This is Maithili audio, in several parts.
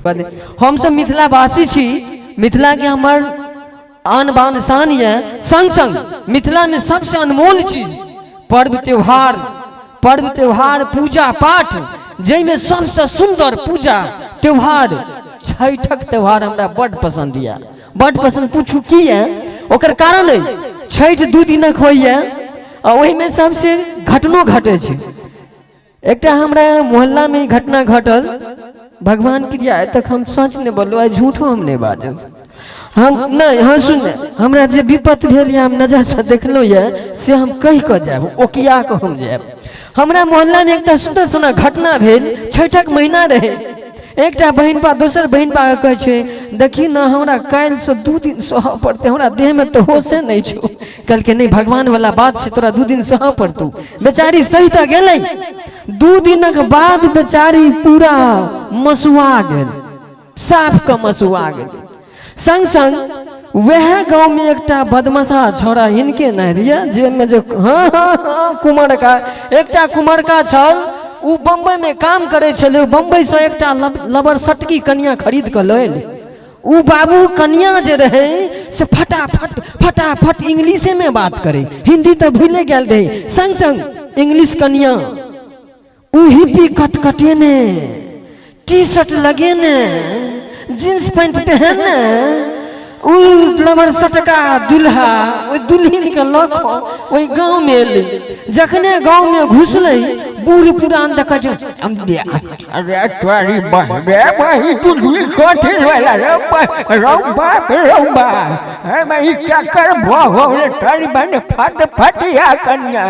हमसब मिथिलावासी छी, मिथिलाके हमर आन बान शान यऽ, संग संग मिथिलामे सबसँ अनमोल चीज पर्व त्योहार, पर्व त्योहार पूजा पाठ, जाहिमे सबसँ सुन्दर पूजा त्योहार छठिक त्योहार हमरा बड्ड पसन्द यऽ, बड्ड पसन्द। पूछू की यऽ ओकर कारण अइ, छठि 2 दिनक होइए आ ओहिमे सबसँ घटनो घटै छै। एकटा हमरा मोहल्लामे ई घटना घटल, भगवान क्रिया आइ तक हम सच नहि बोललहुँ, आइ झूठो हम नहि बाजब। हम नहि, हँ सुन, हमरा जे विपत भेल यऽ हम नजरसँ देखलहुँ यऽ से हम कहि कऽ जायब, ओकिया कऽ हम जायब। हमरा मोहल्लामे एकटा सुन्दर सुना घटना भेल, छठिक महीना रहै, एकटा बहिनपा दोसर बहिनपाके कहै छै, देखी ने हमरा काल्हिसँ 2 दिन सहऽ पड़तै, हमरा देहमे तऽ होशे नहि छौ। कहलकै नहि भगवानवला बात छै, तोरा 2 दिन सहऽ पड़तौ। बेचारी सहि तऽ गेलै, 2 दिनक बाद बेचारी पूरा मसुआ गेल, साफ कऽ मसुआ गेल। संग संग वएह गाँवमे एकटा बदमाशा छौड़ा हिनके नहि रहै, जाहिमे जे हँ हँ हँ कुमरका, एकटा कुमरका छल, ओ बम्बइमे काम करै छलै, ओ बम्बइसँ एकटा लबर सटकी कनिया खरीद कऽ लऽ एलै। ओ बाबू कनिया जे रहै से फटाफट फटाफट इंग्लिशेमे बात करै, हिन्दी तऽ भूले गेल रहै, संग संग इंग्लिश कनिया, ओ हिप्पी कट कटेने, टी शर्ट लगेने, जींस पैंट पहनने, ओ लबर सटका दुल्हा ओहि दुल्हिनके लऽ कऽ ओहि गाँवमे एलै। जखने गाँवमे घुसलै बूढ़ पुरान देखै छै, अरे तोरी बहबे बही दुल्ही कथी भेला रे रौ बाप रौ बा, हे बही केकर भऽ हो रे तोरी बहन फट फटिया कन्या।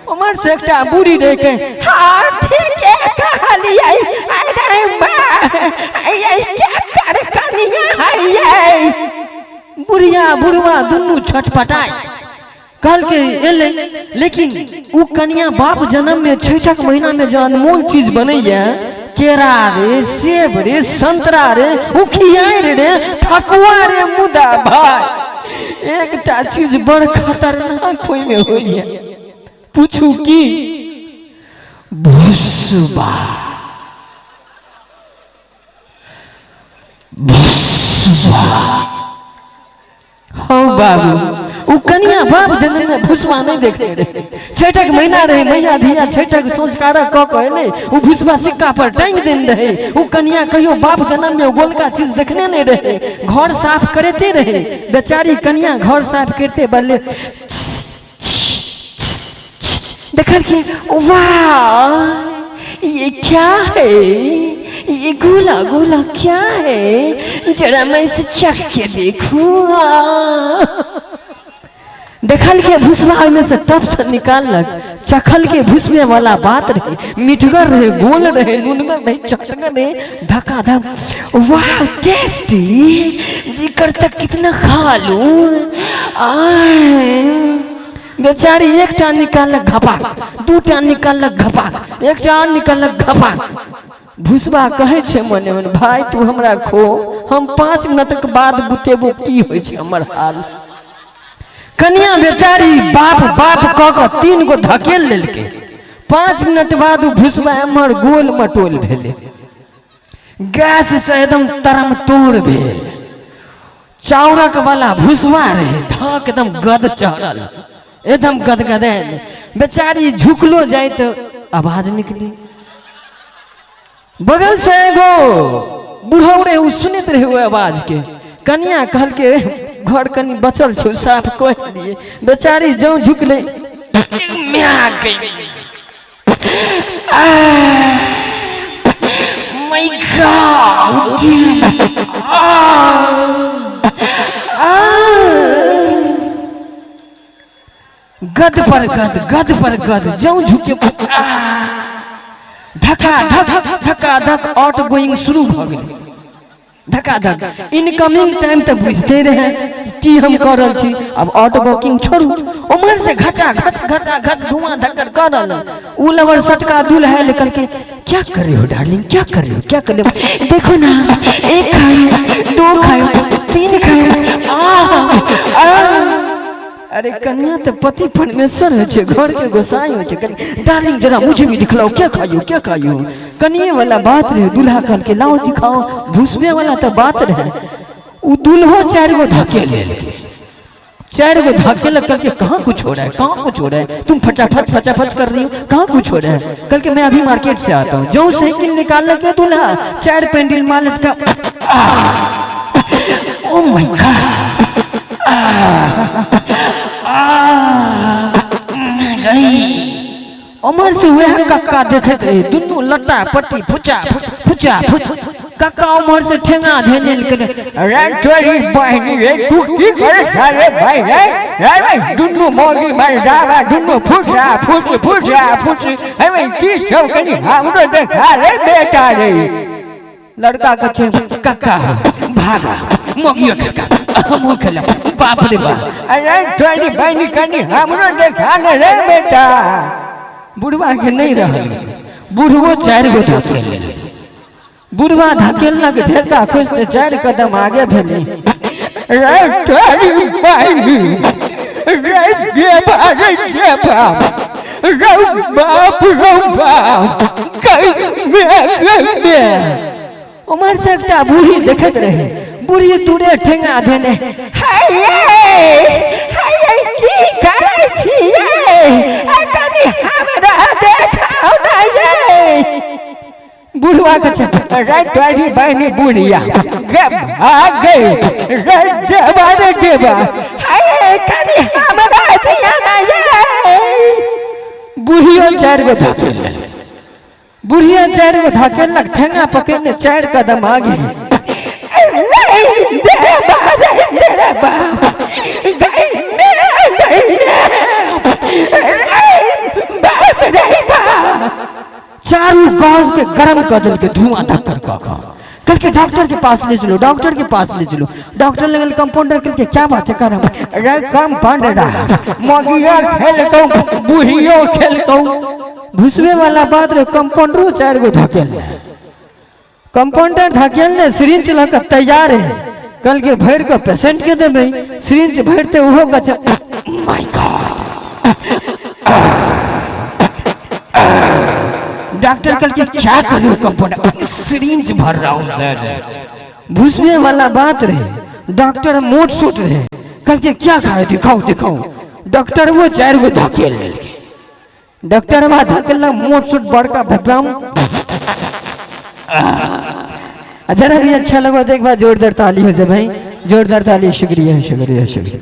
उमर से एकटा बूढ़ी रहे के, हाँ ठीके कहलियै, अरे बा ये केकर कन्या है ये। बुढ़िया बुढ़वा दुनू छटपटाय कहलकै एलै, लेकिन ओ कनिया बाप जन्म में छठक महीना में जो अनमोल चीज बनैया, केरा रे, सेब रे, संतरा रे, उखियार रे, ठकुआ रे, मुदा भाई एकटा चीज बड़ खतरनाक ओहिमे होइया, पूछू की, भुसबा। भुसबा। हौ बाबू, ओ कनिया बाप जन्म में भुसबा नहीं देखने रहे, छठक महीना रहे, मैया धिया छठक संस्कारक कऽ कऽ एलै, ओ भुसबा सिक्का पर टांगि देने रहे। ओ कनिया कहियो बाप जन्म में गोलका चीज देखने नहीं रहे, घर साफ करते रहे बेचारी कनिया, घर साफ करते बल्ले देखल कि वाह ये क्या है, ये गोला गोला क्या है, जरा मैं इसे चख के देखूं। देखल के भुसबा ओहिमे से टप से निकाललक, चखल के भुसबे वाला बात रहे, मिठगर रहे, गोल रहे, नुनगर रहे, चटगर रहे, धक्का धक, वाह टेस्टी, जी करता कितना खा लूं। आय बेचारी एकटा निकाललक घपाक, 2टा निकाललक घपाक, एकटा और निकाललक घपाक। भुसबा कहै छै मने मन, भाई तू हमरा खो, हम 5 मिनटक बाद बुतेबो की होइ छै हमर हाल। कनिया बेचारी बाप बाप कऽ कऽ 3 गो धकेल लेलकै। 5 मिनट बाद ओ भुसबा एम्हर गोल मटोल भेलै, गैस से एकदम तरम तोड़ भेल, चाउरक वाला भुसबा रहे, धक एकदम गद चढ़ल, एकदम गदगदायल। बेचारी झुकलो जाय तऽ आवाज निकली। बगल से एगो बुढ़ऊ रहे, ओ सुनैत रहे ओहि आवाज के। कनिया कहलकै घर कनि बचल छै, साफ कऽ दियै। बेचारी जौं झुकलै, म्या गई। My God! गद पर गद, गद पर गद, जौं झुके धक्का धक धक्का धक आउट गोइंग शुरू भऽ गेलै, धक्का धक। इनकमिंग टाइम तऽ बुझते रहे की हम कऽ रहल छी, अब आउट गोइंग छोड़ू, उम्हर से घचा घच घचा घच धुआं धक्कर कऽ रहल। उ लवर सटका दूल्हा आयल, कहलकै क्या कर रहे हो डार्लिंग, क्या कर रहे हो, क्या कर रहे हो, देखो ना 1 खाए 2 खाए 3 खाए, आ, आ। अरे अरे कन्या तो पति परमेश्वर होइ छै, घर के गोसाई होइ छै। डार्लिंग जरा मुझे भी दिखलाओ, क्या खाइयो क्या खाइयो। कनिए वाला बात रहे, दूल्हा कहल के लाओ दिखाओ, भूसबे वाला तो बात रहे। उ दूल्हो 4 गो धकेल लेलकै, 4 गो धकेल कल के कहाँ कुछ हो रहा है, कहाँ कुछ हो रहा है, तुम फटाफट फटाफट कर रही हो, कहाँ कुछ हो रहा है। कल के मैं अभी मार्केट से आता हूँ, जो साइकिल निकाल के दूल्हा 4 पेंडल मार का, ओ my God, उमर से वह कक्का देखते रहे, दुनू लट्टा पट्टी फुचा फुचा फुच, कक्का उमर से ठेंगा धेने के। अरे तोरी बहिनी रे, तू की करे सारे भाई रे? रे भाई दुनू मौगी मर्दावा दुनू फुचा फुच फुचा फुच, हे भाई की सब कनी हमरो देखा रे बेटा रे। लड़का के छे कक्का भागा मौगियो खका हमहू खेला, बाप रे बाप। अरे तोरी बहिनी कनी हमरो देखा न रे बेटा। बुढ़वा के नहीं रहल, बुढ़वो 4 गो धकेल, बुढ़वा धकेलक ढेका खुश 4 कदम आगे भेलै। रे तोरी बहिनी रे देवा रे देवा, रौ बाप रौ बाप, गई में। उमर से एकटा बूढ़ी देखैत रहे, बूढ़ी तुरे ठेंगा धेने, हाय हाय की करै छियै, कनी हमरा देखाउ ने यै। बुढ़वा के छै रे तोरी बहिनी बुढ़िया गे भाग गई रे देवा रे देवा, हाय कनी हमरा दिया ने यै। बुढ़ियो 4 गो धकेल, बुढ़िया 4 गो धकेलक ठेंगा पकड़ने 4 कदम आगे। रे देवा रे देवा, गई में गई में, रे बाप रे बाप। चारू गांव के गरम कर देलकै धुआं धक्कर कऽ कऽ। कहलकै डॉक्टर के पास ले चलो, डॉक्टर के पास ले चलो। डॉक्टर लगल कंपाउंडर, कहलकै क्या बात है कर। रे कंपाउंडर मगियो खेलकौ बुढ़ियो खेलकौ। भुसबे वाला बात रे, कंपाउंडरो 4 गो धकेल, कंपाउंडर धकेल ने सिरिंज लऽ कऽ तैयार है, कहलकै भरि कऽ पेशेंट के देबै। सिरिंज भरते ओहो गछ, my God. Doctor कहलकै क्या करू कंपाउंडर, सिरिंज भर रहा हूँ सर। भुसबे वाला बात रहे, डॉक्टर मोट सोट रहे, कहलकै क्या खाए दिखाओ दिखाओ। डॉक्टर वो 4 गो धकेल लेलकै, डॉक्टर बा धकेलक मोट सोट बड़का भद्राम। जरा भी अच्छा लगा तो एक बार जोरदार ताली हो जाए भाई, जोरदार ताली। शुक्रिया शुक्रिया शुक्रिया।